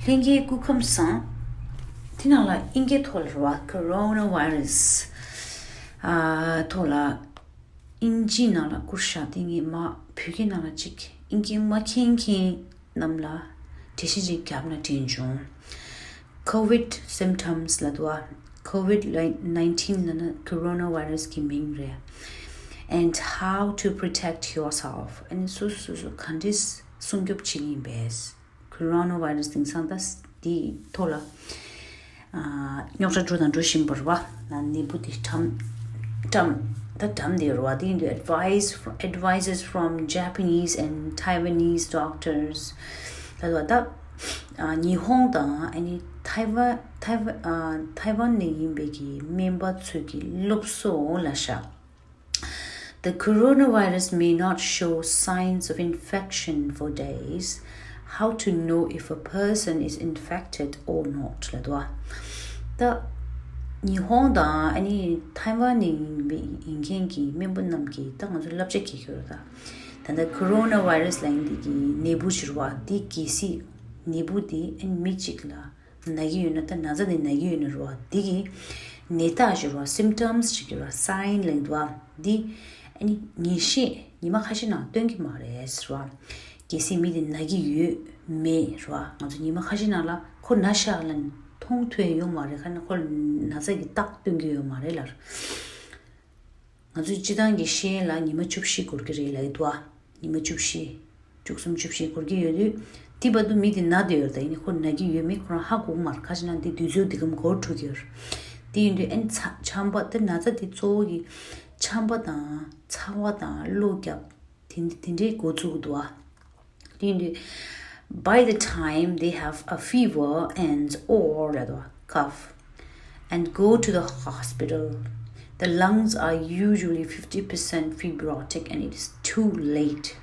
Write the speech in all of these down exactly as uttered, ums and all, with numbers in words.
ལྷན་རྒྱས་སྐུ་ཁམས་བཟང་། དེ་ནང་ལ་ཨིན་སྐད་ཐོག་ལ་རེད་བ། Coronavirus ཨ་ཐོག་ལ་ཨིན་ཇིའི་ནང་ལ་བསྐུར་བཞག་དེ་ངས་མ་བོད་སྐད་ནང་ལ་ཅིག་ཨིན་སྐད་མ་མཁྱེན་མཁན་རྣམས་ལ་འགྲེལ་བཤད་ཅིག་བརྒྱབ་ན་དྲན་བྱུང་། COVID symptoms ལབ་འདུག་བ། COVID nineteen ལབ་ན་Coronavirus གི་མིང་རེད། And how to protect yourself. ཨ་ནི་སོ་སོ་སོ་སོ་ག་འདྲས་སྲུང་སྐྱོབ་བྱེད་ཀྱི་ཡིན་པས། Coronavirus དེང་སང་ད་དེའི་ཐོག་ལ་ཨ་རྙོག་དྲ་འགྲོ་དང་འགྲོ་བཞིན་པ་རེད་བ། ན་ནད་འབུ་དེ་གྲམ་གྲམ་ད་གྲམ་དེ་རེད་བ། དེ་ཡིན་དུས་advice from- advices from Japanese and Taiwanese doctors ལབ་འདུག་བ། ད་ཨ་ཉི་ཧོང་དང་ཨ་ནི་ཐའེ་ཝན་ཐའེ་ཝན་ཨ་ཐའེ་ཝན་ནས་ཡིན་པའི་གི་སྨན་པ་ཚོས་ཀྱི་སློབ་གསོ་ལ་བཞག The coronavirus may not show signs of infection for days. How to know if a person is infected or not ལབ་འདུག་བ། ད་ཉི་ཧོང་དང་ཨ་ནི་ཐའེ་ཝན་ནས་ཡིན་པའི་ཡིན་མཁན་གྱི་སྨན་པ་རྣམས་ཀྱིས་ད་ང་ཚོ་བསླབ་བྱ་བགྱིས་ཀྱི་ཡོད་རེད་ད། ད་ལྟ་Coronavirus ལབ་མཁན་འདི་གི་ནད་འབུ་ཞིག་རེད་བ། འདི་གལ་སྲིད་ནད་འབུ་འདི་ཨ་ནི་མི་གཅིག་ལ་ན་གི་ཡོད་ན། ད་ན་ཚ་འདི་ན་གི་ཡོད་ན་རེད་བ། འདི་གི་ནད་རྟགས་ཞིག་རེད་བ། Symptoms ཞིག་གི་རེད་བ། Sign ལབ་འདུག་བ། འདི་ཨ་ནི་ངེས་ཤེས་ཉི་མ་ཁ་ཤས་ནང་སྟོན་གྱི་མ་རེད་ཟེར་བ། གལ་སྲིད་མི་དེ་ན་གི་ཡོད་མེད་རེད་བ། ང་ཚོ་ཉི་མ་ཁ་ཤས་ནང་ལ་ཁོ་ན་ཤག་ལབ་མཐོང་ཐོས་ཡོད་མ་རེད། ཁ་ན་ཁོ་ལ་ན་ཚ་གི་རྟགས་སྟོན་གྱི་ཡོད་མ་རེད་ལབ། ང་ཚོའི་སྤྱི་བཏང་གི་ཤེས་ཡོན་ལ་ཉི་མ་བཅུ་བཞི་འགོར་གྱི་རེད་ལབ་ཀྱི་འདུག་ཨ། ཉི་མ་བཅུ་བཞི། བཅུ་གསུམ་བཅུ་བཞི་འགོར་གྱི་ཡོད་དུས། དེ་བར་དུ་མི་དེ་ན་བསྡད་ཡོད་རེད། ད་ཡིན་ནའི་ཁོ་ན་གི་ཡོད་མེད་ཁོ་རང་ཧ་གོ་གི་མ་རེད། ཁ་ཅིག་ན་དེ་དུས་ཚོད་དེ་གམ་འགོར་འགྲོ་གི་ཡོད་རེད། དེ་ཡིན་དུས་ཨ་ནི་ཚ- ཆམ་པ་དེ་ན་ཚ་དེ་གཙོ་བོ་གི་ཆམ་པ་དང་ཚ་བ་དང་གློ་རྒྱབ་དེ་དེ་འདྲའི་འགོ་བཙུགས་འདུག་ཨ། དེ་ཡིན་དུས། By the time they have a fever and or ལབ་འདུག་བ། Cough and go to the hospital, the lungs are usually fifty percent fibrotic and it is too late.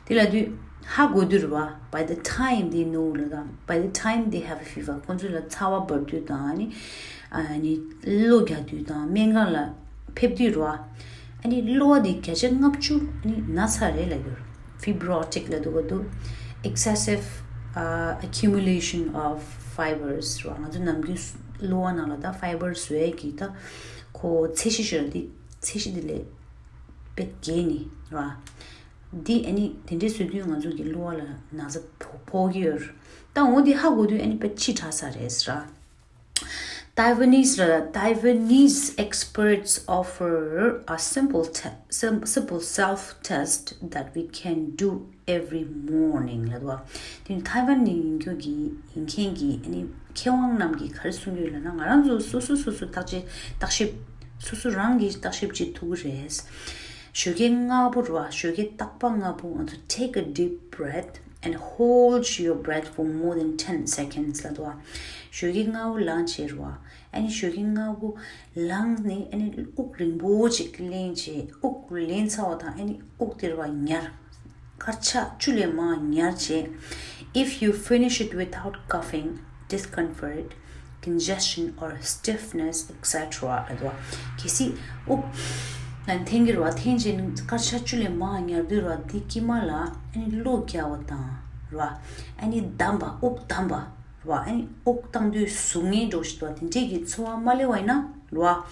དེ་ལབ་དུས་ཧ་གོ་དུས་རེད་བ། By the time they know ལབ་དང་། By the time they have a fever ཁོང་ཚོ་ལ་ཚ་བ་འབར་དུས་དང་ཨ་ནི་ཨ་ནི་གློ་རྒྱག་དུས་དང་སྨན་ཁང་ལ་ཕེབས་དུས་རེད་བ། ཨ་ནི་གློ་བ་དེ་བརྒྱ་ཆ་ལྔ་བཅུ་ཨ་ནི་ན་ཚར་རེད་ལབ་ཡོད། Fibrotic ལབ་འདུག་ག་འདུག Excessive uh, accumulation of fibers རེད་བ། ང་ཚོ་ནམ་རྒྱུན་གློ་བ་ནང་ལ་ད་fibers བཟོ་ཡས་ཀྱི་ད་ཁོ་ཚད་གཞི་ཞིག་རེད། དེ་ཚད་གཞི་དེ་ལས་དཔེ་བརྒལ་ནས་རེད་བ། འདི་ཨ་ནི་དེ་འདྲའི་བཟོ་དུས་ང་ཚོ་གི་གློ་བ་ལ་ན་ཚ་ཕོག་ཕོག་གི་ཡོད་རེད། ད་འོ་འདི་ཧ་གོ་དུས་ཨ་ནི་དཔེ་ཕྱི་དྲགས་ས་རེད་ཟེར། Taiwanese, uh, Taiwanese experts offer a simple, te- sim- simple self test that we can do every morning ལབ་འདུག་བ། དེ་ནི་ཐའེ་ཝན་ནས་ཡིན་རྒྱུ་གི་ཡིན་མཁན་གྱི་ཨ་ནི་མཁས་དབང་རྣམས་ཀྱིས་ག་རེ་གསུང་གི་ཡོད་ལབ་ན། ང་རང་ཚོ་སོ་སོ་སོ་སོ་བརྟག་དཔྱད་བརྟག་ཞིབ་སོ་སོ་རང་གིས་བརྟག་ཞིབ་བྱེད་ཐུབ་ཀྱི་རེད། ཞོགས་ཀས་སྔ་པོ་རེད་བ། ཞོགས་ཀས་རྟག་པ་སྔ་པོ་ང་ཚོ take a deep breath and hold your breath for more than ten seconds ལབ་འདུག་བ། ཞོགས་ཀས་སྔ་པོ་ལངས་བྱས་རེད་བ། ཨ་ནི་ཞོགས་ཀས་སྔ་པོ་ལངས་ནས་ཨ་ནི་དབུགས་རིང་པོ་ཅིག་ལེན་བྱས། དབུགས་ལེན་ཚར་བ་དང་ཨ་ནི་དབུགས་དེ་རེད་བ་ཉར། སྐར་ཆ་བཅུ་ལས་མང་ཉར་བྱས། If you finish it without coughing, discomfort, congestion or stiffness, et cetera ལབ་འདུག་བ། གལ་སྲིད་དབུགས་ལ་འཐེན་གྱི་རེད་བ། འཐེན་བྱས་ནས་སྐར་ཆ་བཅུ་ལས་མང་ཉར་དུས་རེད་བ། འདི་དཀྱིལ་མ་ལ་ཨ་ནི་གློ་རྒྱག་པ་དང་རེད་བ། ཨ་ནི་བསྡམས་པ་དབུགས་བསྡམས་པ། རེད་བ། ཨ་ནི་དབུགས་བཏང་དུས་ཟུག་རྔུ་འདྲ་བོ་ཞིག་འདུག་བ། དེ་འདྲས་ཀྱི་ཚོར་བ་མ་སླེབས་པ་ཡིན་ན་རེད་བ།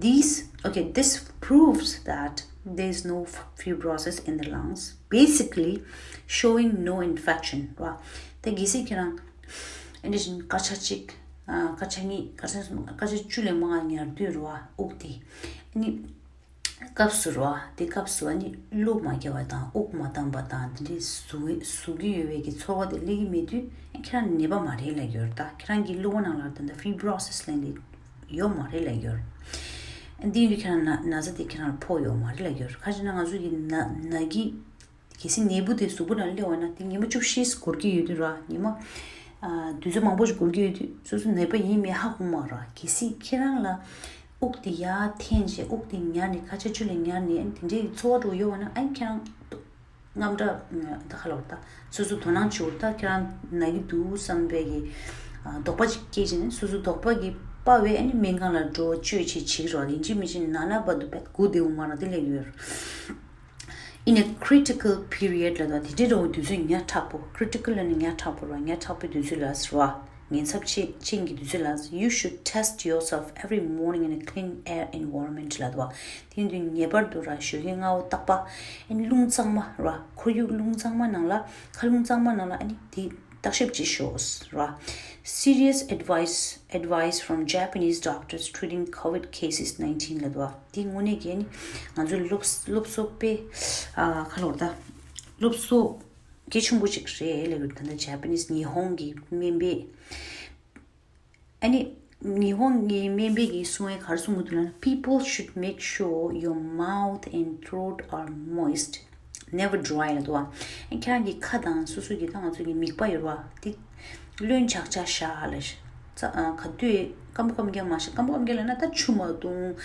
These, okay, this proves that there is no fibrosis in the lungs, basically showing no infection རེད་བ། ད་གལ་སྲིད་ཁྱེད་རང་ཨ་ནི་བཞིན་སྐར་ཆ་གཅིག་ཨ་སྐར་ཆ་གཉིས། སྐར་ཆ་གསུམ། སྐར་ཆ་བཅུ་ལས་མང་ཉར་དུས་རེད་བ། དབུགས་དེ་ཨ་ནི་སྐབས་སུ་རེད་བ། དེ་སྐབས་སུ་ཨ་ནི་གློ་མ་རྒྱག་པ་དང་དབུགས་མ་བཏང་པ་དང་དེ་འདྲའི་ཟུག་ཟུག་གི་ཡོད་པའི་གི་ཚོར་བ་དེ་སླེབས་ཀྱི་མེད་དུས་ཨ་ཁྱེད་རང་ནད་པ་མ་རེད་ལབ་ཡོད་རེད། ད་ཁྱེད་རང་གི་གློ་བ་ནང་ལ་ད་ལྟ་fibrosis ལབ་ནས་ཡོད་མ་རེད་ལབ་ཡོད་རེད། འདི་ཡིན་དུས་ཁྱེད་རང་ན་ན་ཚ་དེ་ཁྱེད་རང་ལ་ཕོག་ཡོད་མ་རེད་ལབ་ཡོད་རེད། ཁ་ཅིག་ན་ང་ཚོ་གི་ན་ན་གི་གལ་སྲིད་ནད་འབུ་དེ་གཟུགས་པོ་ནང་སླེབས་པ་ན་དེ་ཉི་མ་བཅུ་བཞི་འགོར་གྱི་ཡོད་དུས་ར། ཉི་མ་ཨ་དུས་ཚོད་མང་པོ་ཞིག་འགོར་གྱི་ཡོད་དུས་སོ་སོ་ནད་པ་ཡིན་མིན་ཧ་གོ་མ་ར། གལ་སྲིད་ཁྱེད་རང་ལ་དབུགས་དེ་ཡར་འཐེན་བྱས་དབུགས་དེ་ཉར་ནས་སྐར་ཆ་བཅུ་ལས་ཉར་ནས་ཨ་ནི་དེ་འདྲའི་ཚོར་བ་འདྲ་བོ་ཡོད་པ་ན་ཨ་ནི་ཁྱེད་རང་དངངས་སྐྲག་ད་ག་ལབ་ད་སོ་སོ་དོ་སྣང་བྱེད་དགོས། ད་ཁྱེད་རང་ན་གི་འདུག་བསམ་པའི་གི་ཨ་དོགས་པ་ཅིག་སྐྱེས་བྱས་ནས་སོ་སོ་དོགས་པ་གི་དཔའ་བས་ཨ་ནི་སྨན་ཁང་ལ་འགྲོ་བཅོས་བྱེད་བྱེད་ཀྱི་ར། ཡིན་གཅིག་མིན་གཅིག་ན་ན་བར་དུ་བད་སྒུག་བསྡད་འོང་མ་ར། དེ་ལས་ཡོད། In a critical period ལབ་དུས་དེ་འདྲའི་འདྲ་བོ་དུས་ཚོད་ཉག་ཕྲ་པོ། Critical ལབ་ན་ཉག་ཕྲ་པོ་ར། ཉག་ཕྲ་པོའི་དུས་ཚོད་ལ་ཟེར་བ། ཉེན་ཚབས་ཆེ་ཅན་གྱི་དུས་ཚོད་ལ། You should test yourself every morning in a clean air environment ལབ་དུས། དེ་ཡིན་དུས་ངེས་པར་དུ་ར་ཞོགས་ཀས་སྔ་བོ་ཏག་པ། ཨ་ནི་རླུང་གཙང་མ་ར། ཁོར་ཡུག་རླུང་གཙང་མ་ནང་ལ། མཁའ་རླུང་གཙང་མ་ནང་ལ་ཨ་ནི་དེ་བརྟག་ཞིབ་ཅིག་ཤོག་ཟེར་བ། Serious advice, advice from Japanese doctors treating COVID cases nineteen ལབ་དུས། དེ་དངོས་གནས་ཀྱི་ཨ་ནི་ང་ཚོའི་སློབ་སློབ་གསོ་དཔེ་ཨ་ག་ལབ་དགོས་རེད་ད། སློབ་གསོ་གལ་ཆེན་པོ་ཅིག་རེད་ལབ་ཡོད། ད་ལྟ་Japanese ཉི་ཧོང་གི་སྨན་པས། ཨ་ནི་ཉི་ཧོང་གི་སྨན་པས་ཀྱིས་གསུང་ཡས་ག་རེ་གསུང་གི་འདུག་ལབ་ན། People should make sure your mouth and throat are moist, never dry ལབ་དུས། ཨ་ཁྱེད་རང་གི་ཁ་དང་སོ་སོ་གི་ད་ང་ཚོ་གི་མིད་པ་ཡོད་ར། དེ་རློན་ཆག་ཆག་བཞག་ལབ་ཤག་ཙ་ཨ་ག་དུས་སྐམ་པོ་སྐམ་རྐྱང་མ་བཞག་སྐམ་པོ་སྐམ་རྐྱང་ལབ་ན་ད་ཆུ་མ་བཏུང་།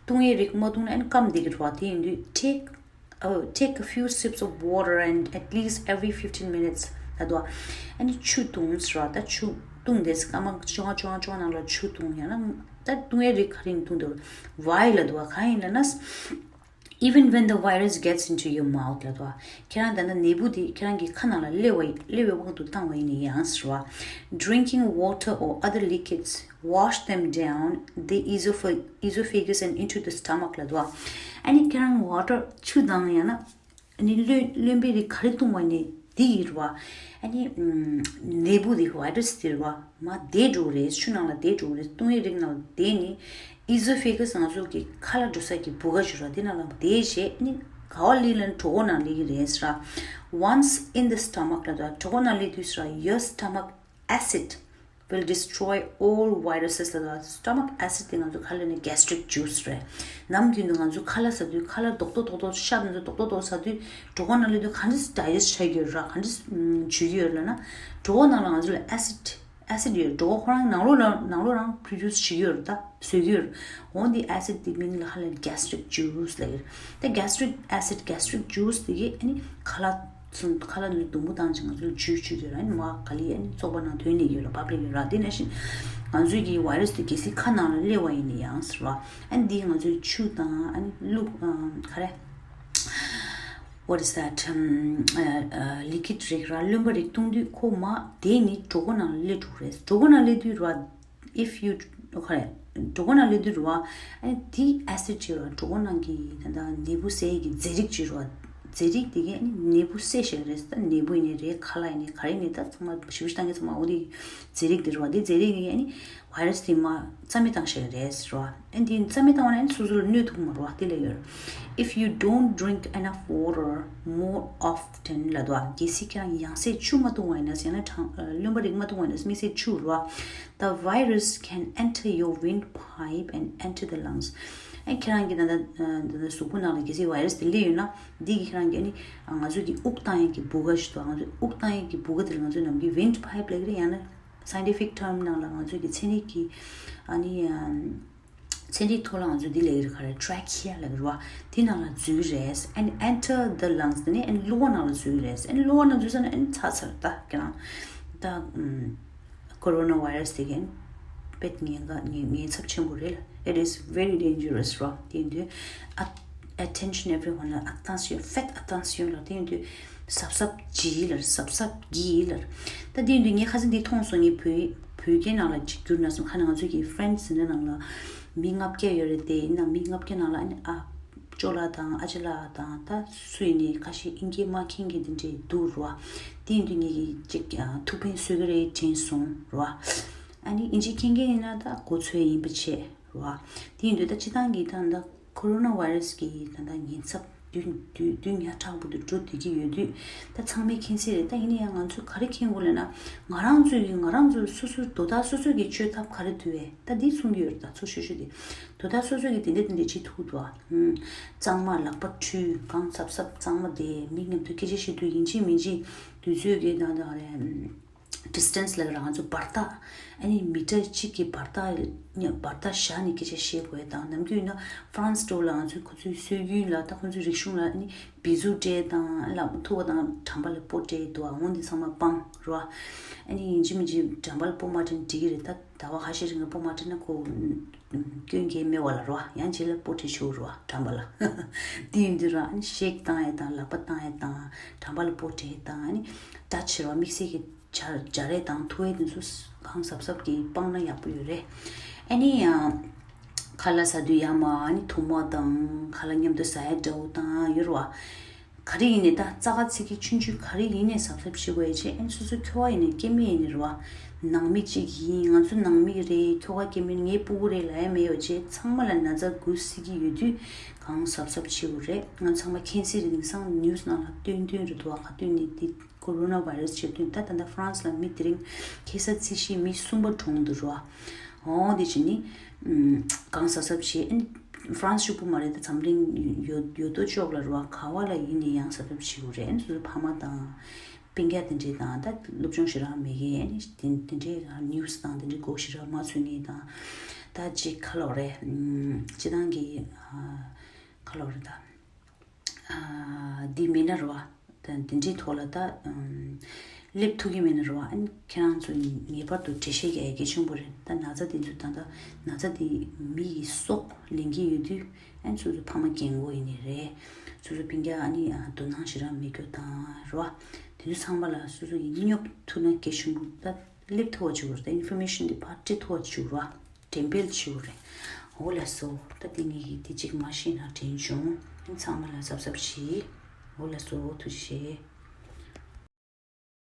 བཏུང་ཡས་རིགས་མ་བཏུང་ན་ཨ་ནི་སྐམ་བསྡད་ཀྱི་རེད་བ། དེ་ཡིན་དུས་take Oh, take a few sips of water and at least every fifteen minutes ལབ་དུས། ཨ་ནི་ཆུ་བཏུང་ཟེར་བ། ད་ཆུ་བཏུང་དེ་སྐར་མ་བཅོ་ལྔ་བཅོ་ལྔ་བཅོ་ལྔ་ནང་ལ་ཆུ་བཏུང་། ཡང་ན་ད་བཏུང་ཡས་རིགས་ག་རེ་ཡིན་བཏུང་དེ། Why ལབ་དུས་གང་ཡིན་ལབ་ན། Even when the virus gets into your mouth ལབ་དུས། ཁྱེད་རང་ད་ལྟ་ནད་འབུ་དེ་ཁྱེད་རང་གི་ཁ་ནང་ལ་སླེབས་པ་སླེབས་པའི་དབང་དུ་བཏང་བ་ཡིན་ན་ཡང་ཟེར་བ། Drinking water or other liquids wash them down the esopha- esophagus and into the stomach ལབ་དུས། ཨ་ནི་ཁྱེད་རང་water ཆུ་དང་ཡང་ན་ཨ་ནི་རློན་རློན་པའི་རིགས་ག་རེ་བཏུང་བ་ནས་འདི་ཡིན་རེད་བ། ཨ་ནི་ནད་འབུ་འདི་virus འདི་རེད་བ། མར་བསྡད་འགྲོ་གི་རེད། ཆུ་ནང་ལ་བསྡད་འགྲོ་གི་རེད། བཏུང་ཡས་རིགས་ནང་ལ་བསྡད་ནས་esophagus ང་ཚོ་གི་ཁ་ལ་འགྲོ་ས་གི་བུ་ག་ཞིག་རེད་བ། འདི་ནང་ལ་བསྡད་བྱས་ཨ་ནི་ག་བ་སླེབས་ལབ་ན་གྲོད་ཁོག་ནང་སླེབས་ཀྱི་རེད་ཟེར་བ། Once in the stomach ལབ་དུས་གྲོད་ཁོག་ནང་སླེབས་དུས་ཟེར་བ། Your stomach acid will destroy all viruses ལབ་དུས། Stomach acid དེ་ང་ཚོ་ག་རེ་ལབ་ན་gastric juice རེད། ནམ་རྒྱུན་དུ་ང་ཚོ་ཁ་ལག་ཟ་དུས་ཁ་ལག་རྡོག་རྡོག་རྡོག་རྡོག་ཤ་དེ་ཚོ་རྡོག་རྡོག་རྡོག་ཟ་དུས་གྲོད་ཁོག་ནང་སླེབས་དུས་ག་འདྲས་digest བྱེད་ཀྱི་ཡོད་ར། ག་འདྲས་འཇུ་གི་ཡོད་ལབ་ན། གྲོད་ཁོག་ནང་ལ་ང་ཚོ་ལ་acid acid ཡོད། གྲོད་ཁོག་ཁོ་རང་ནང་ལོགས་ལ་ནང་ལོགས་རང་produce བྱེད་ཀྱི་ཡོད་ར། ད་བཟོ་གི་ཡོད་ར། འོ་འདི་acid འདི་མིང་ལ་ཧ་ལས་gastric juice ལབ་ཀྱི་རེད། ད་gastric acid gastric juice འདི་གིས་ཨ་ནི་ཁ་ལག་ཚོ་ཁ་ལག་འདི་སྡུག་པོ་བཏང་ཅིག་ང་ཚོ་ལ་འཇུ་བཅུག་གི་ར། ཨ་ནི་མར་ག་ལེར་ཨ་ནི་བཙོག་པ་ནང་ཐོན་ནས་ཡོད་ལ་བབས་ལེ་ཡོད་ར། དེ་ནང་བཞིན་ང་ཚོའི་གི་virus དེ་གལ་སྲིད་ཁ་ནང་ལ་སླེབས་པ་ཡིན་ན་ཡང་ཟེར་བ། ཨ་ནི་འདི་ང་ཚོའི་ཆུ་དང་ཨ་ནི་བླུགས་ཨ་ག་རེ། What is that? Um, uh, uh, liquid རིགས་ར་རློན་པ་རིགས་བཏུང་དུས་ཁོ་མར་དེ་ནི་གྲོད་ཁོག་ནང་ལ་སླེབས་འགྲོ་གི་རེད། གྲོད་ཁོག་ནང་སླེབས་དུས་ར། If you okay གྲོད་ཁོག་ནང་སླེབས་དུས་ར། ཨ་ནི་དེ་acid ཅིག་ར་གྲོད་ཁོག་ནང་གི་ད་ལྟ་ནད་འབུ་བསད་ཀྱི་རྫས་རིགས་ཅིག་ར། རྫས་རིགས་དེ་གས་ཨ་ནི་ནད་འབུ་བསད་བཞག་གི་རེད། ད་ནད་འབུ་ཡིན་ནའི་རེད། ཁ་ལག་ཡིན་ནའི་ག་རེ་ཡིན་ནའི་ད་ཚང་མ་ཞིབ་ཞིབ་བཏང་གི་ཚང་མ་འོ་དེ་རྫས་རིགས་དེ་ར་བ། དེ་རྫས་རིགས་དེ་གས་ཨ་ནི་virus དེ་མར་རྩ་མེད་བཏང་བཞག་གི་རེད་ཟེར་བ། ཨ་ནི་དེ་རྩ་མེད་བཏང་བ་ན་ཨ་ནི་སོ་སོ་ལ་གནོད་ཐུབ་མ་རེད་བ། དེ་ལ་ཡོད། If you don't drink enough water more often ལབ་དུས། གལ་སྲིད་ཁྱེད་རང་ཡང་སེ་ཆུ་མ་བཏུང་བ་ཡིན་ན་ཟེར་ན། གྲང་རློན་པ་རིགས་མ་བཏུང་བ་ཡིན་ན་དམིགས་བསལ་ཆུ་རེད་བ། The virus can enter your windpipe and enter the lungs. ཨ་ཁྱེད་རང་གི་ད་ལྟ་ད་ལྟ་གཟུགས་པོ་ནང་ལ་གལ་སྲིད་virus དེ་སླེབས་ཡོད་ན། འདི་གིས་ཁྱེད་རང་གི་ཨ་ནི་ང་ཚོ་གི་དབུགས་བཏང་ཡས་ཀྱི་བུ་ག་ཞིག་འདུག་ང་ཚོ་དབུགས་བཏང་ཡས་ཀྱི་བུ་ག་དེ་ལ་ང་ཚོ་ནམ་རྒྱུན་windpipe ལབ་ཀྱི་རེད། ཡང་ན་scientific term ནང་ལ་ང་ཚོ་གི་ཚན་རིག་གི་ཨ་ནི་ཚན་རིག་ཐོག་ལ་ང་ཚོ་འདི་ལབ་ཀྱི་རེད། ག་རེ། trachea ལབ་ཀྱི་རེད་བ། དེ་ནང་ལ་འཛུལ་རེད། and enter the lungs དེ་ནས་ཨ་ནི་གློ་བ་ནང་ལ་འཛུལ་རེད། ཨ་ནི་གློ་བ་ནང་འཛུལ་ཚར་ན་ཨ་ནི་ཚར་ཚར་ད་ཁྱེད་རང་ད་ཨམ། Coronavirus དེ་གན་དཔེ་ཉེན་ཁ་ཉེན་ཉེན་ཚབས་ཆེན་པོ་རེད་ལ། It is very dangerous ར། དེ་ཡིན་དུས་ཨ་attention everyone ལ། attention faites attention ལ། དེ་ཡིན་དུས་གཟབ་གཟབ་གྱིས་ལ། གཟབ་གཟབ་གྱིས་ལ། ད་དེ་ཡིན་དུས་ངས་ཁ་སང་འདི་མཐོང་སོང་། ངས་བོད་བོད་སྐད་ནང་ལ་གཅིག་བསྒྱུར་ན་སོང་། ཁ་ནང་ང་ཚོ་གི་friends ཟེར་ན་ནང་ལ་མི་ལྔ་བརྒྱ་ཡོད་རེད་དེ། ཡིན་ན་མི་ལྔ་བརྒྱ་ནང་ལ་ཨ་ནི་ཨ། ཅོ་ལགས་དང་ཨ་ཅེ་ལགས་དང་ད་སུ་ཡིན་ནའི་ཁ་ཤས་ཨིན་སྐད་མ་མཁྱེན་མཁན་དེ་འདྲས་འདུག་ར། དེ་ཡིན་དུས་ངེད་ཀྱིས་ཅིག་ཐུགས་ཕན་གསོས་ཀྱི་རེད་དྲན་སོང་ར། ཨ་ནི་ཨིན་ཇི་མཁྱེན་མཁན་ཡིན་ན་ད་གོ་ཚོད་ཡིན་པ་བྱས་ར། དེ་ཡིན་དུས་ད་སྤྱི་བཏང་གི་ད་ད་Coronavirus གི་ད་ད་ཉེན་ཚབས་དུས་དུས་དུས་ཉག་ཕྲ་པོ་དུ་འགྲོ་བསྡད་ཀྱི་ཡོད་དུས། ད་ཚང་མས་མཁྱེན་གསལ་རེད། ད་ཡིན་ན་ཡང་ང་ཚོས་ག་རེ་མཁྱེན་དགོས་ལབ་ན། ང་རང་ཚོས་ཀྱི་ང་རང་ཚོས་སོ་སོའི་དོ་བདག་སོ་སོས་ཀྱི་བཅོས་ཐབས་ག་རེ་འདུག་བས། ད་འདི་གསུང་གི་ཡོད་རེད། ད་ཚུར་ཤོད་ཤོད་དེ། དོ་བདག་སོ་སོ་གིས་དེ་འདྲ་དེ་འདྲ་བྱེད་ཐུབ་ཀྱི་འདུག་ཨ། ཧུམ། གཙང་མ་ལག་པ་འཁྲུ། གང་གཟབ་གཟབ་གཙང་མ་བསྡད། མི་མཉམ་དུ་སྐད་ཆ་བཤད་དུས་ཡིན་གཅིག་མིན་གཅིག་དུས་ཚོད་ཀྱི་ད་ད་རེད། distance ལབ་ར་ང་ཚོ་བར་ཐག་ཨ་ནི་མི་ཊར་གཅིག་གི་བར་ཐག་ཉ་བར་ཐག་བཞག་ནས་སྐད་ཆ་བཤད་དགོས་དང་། ནམ་རྒྱུན་ཡིན་ན་France འདྲ་བོ་ལ་ང་ཚོའི་ཁོ་ཚོའི་སྲོལ་རྒྱུན་ལ་ད་ཁོ་ཚོའི་རིག་གཞུང་ལ་ཨ་ནི་bisous སྤྲད་དང་ལ་ཐུག་པ་དང་དྲན་པ་ལ་སྤོ་སྤྲད་འདུག་ཨ་འོ་འདི་ཚང་མ་སྤང་རོ། ཨ་ནི་ཡིན་གཅིག་མིན་གཅིག་དྲན་པ་ལ་སྤོ་མ་སྤྲད་ན་འགྲིག་གི་རེད། ད་ཟླ་བ་ཁ་ཤས་རིང་ལ་སྤོ་མ་སྤྲད་ན་ཁོ་སྐྱོན་གལ་མེད་པ་ལ་རོ། ཡང་རྗེས་ལ་སྤོ་སྤྲད་ཆོག་རོ་དྲན་པ་ལ། འདི་ཡིན་དུས་ར་ཨ་ནི་ཤེག་བཏང་ཡས་དང་ལག་པ་བཏང་ཡས་དང་དྲན་པ་ལ་སྤོ་སྤྲད་དང་ཨ་ནི་touch བྱེད་རོ། དམིགས་བསལ་གྱི་སྦྱར་སྦྱར་ཡས་དང་འཐུ་ཡས་དེ་ཚོ་གང་གཟབ་གཟབ་ཀྱིས་སྤངས་ན་ཡག་པོ་ཡོད་རེད། ཨ་ནི་ཡང་ཁ་ལག་ཟ་དུས་ཡང་མ་ཨ་ནི་ཐུར་མ་དང་ཁ་ལག་མཉམ་དུ་ཟ་ཡས་འདྲ་བོ་དང་ཡོད་རེད་བ། ག་རེ་ཡིན་ནའི་ད་རྩ་ཁ་ཚིག་གི་ཆུང་ཆུང་ག་རེ་ཡིན་ནའི་གཟབ་གཟབ་བྱེད་དགོས་ཡ་བྱས། ཨ་ནི་སོ་སོ་ཁྱོ་ག་ཡིན་ནའི་སྐྱེ་དམན་ཡིན་ནའི་རེད་བ། ནང་མི་གཅིག་ཡིན། ང་ཚོ་ནང་མི་རེད། ཁྱོ་ག་སྐྱེ་དམན་ངའི་སྤུ་གུ་རེད་ལབ་ཡ་མེད་ཡ་བྱས། ཚང་མ་ལ་ན་ཚ་འགོས་སྲིད་ཀྱི་ཡོད་དུས་གང་གཟབ་གཟབ་བྱེད་དགོས་རེད། ང་ཚང་མ་མཁྱེན་གསལ་རེད། དེང་སང་news ནང་ལ་སྟོན་སྟོན་རེད་འདུག་བ། ག་དུས་ནས་འདི་corona virus བྱེད་དུས་ད་ད་ལྟ་France ལ་མི་དེ་རིང་ཁ་སང་རྩིས་བཞིན་མི་གསུམ་པ་གྲོངས་འདུག་རོ། འོ་དེ་བྱས་ནི་ཨམ། གང་གཟབ་གཟབ་བྱེད། ཨ་ནི་France གཅིག་པུ་མ་རེད། ད་འཛམ་གླིང་ཡོད་ཡོད་དོ་ཅོག་ལ་རོ། ག་བ་ལ་ཡིན་ནའི་ཡང་གཟབ་གཟབ་བྱེད་དགོས་རེད། ཨ་ནི་སོ་སོ་ཕ་མ་དང་སྤུན་ཀྱག་དེ་འདྲས་དང་ད་སློབ་སྦྱོང་ཞེ་དྲག་མེད་མཁན། ཨ་ནི་དེ་དེ་འདྲས་news དང་དེ་འདྲས་མགོ་ཞེ་དྲག་མ་ཚོས་མཁན་དང་། ད་ཅིག་ག་ལབ་རེད། ཨམ། སྤྱི་བཏང་གི་ཨ། ག་ལབ་རེད་ད། ཨ། འདི་མེད་ན་རེད་བ། ད་འདི་འདྲའི་ཐོག་ལ་ད་ཨམ། སླེབས་ཐུབ་ཀྱི་མེད་ན་རེད་བ། ཨ་ནི་ཁྱེད་རང་ཚོ་ངེས་པར་དུ་འགྲེལ་བཤད་རྒྱག་ཡ་གལ་ཆེན་པོ་རེད། ད་ན་ཚ་འདི་ཚོ་ད་ལྟ་ན་ཚ་འདི་མི་ཡི་སྲོག་ལེན་གྱི་ཡོད་དུས་ཨ་ནི་སོ་སོ་ཕ་མ་རྒན་གོག་ཡིན་ནའི་རེད། སོ་སོ་སྤུན་ཀྱག་ཨ་ནི་དོ་སྣང་ཞེ་དྲག་མེད་རྒྱུ་དང་རེད་བ། དེ་ཚོ་ཚང་མ་ལ་སོ་སོ་ཡིས་སྙོབ་ཐུབ་ན་གལ་ཆེན་པོ། ད་སླེབས་ཐུབ་པ་བྱེད་དགོས་རེད། ད་information འདི་ཕར་སྤྲད་ཐུབ་པ་བྱེད་དགོས་རེད་བ། འགྲེམས་སྤེལ་བྱེད་དགོས་རེད། འོ་ལགས་སོ། ད་འདི་ངས་ཀྱིས་འདི་གཅིག་མ་ཤེས་ན་དྲན་བྱུང་། ཨ་ནི་ཚང་མ་ལ་གཟབ་གཟབ་བྱེད། འོ་ལགས་སོ། ཐུགས་རྗེ་ཆེ།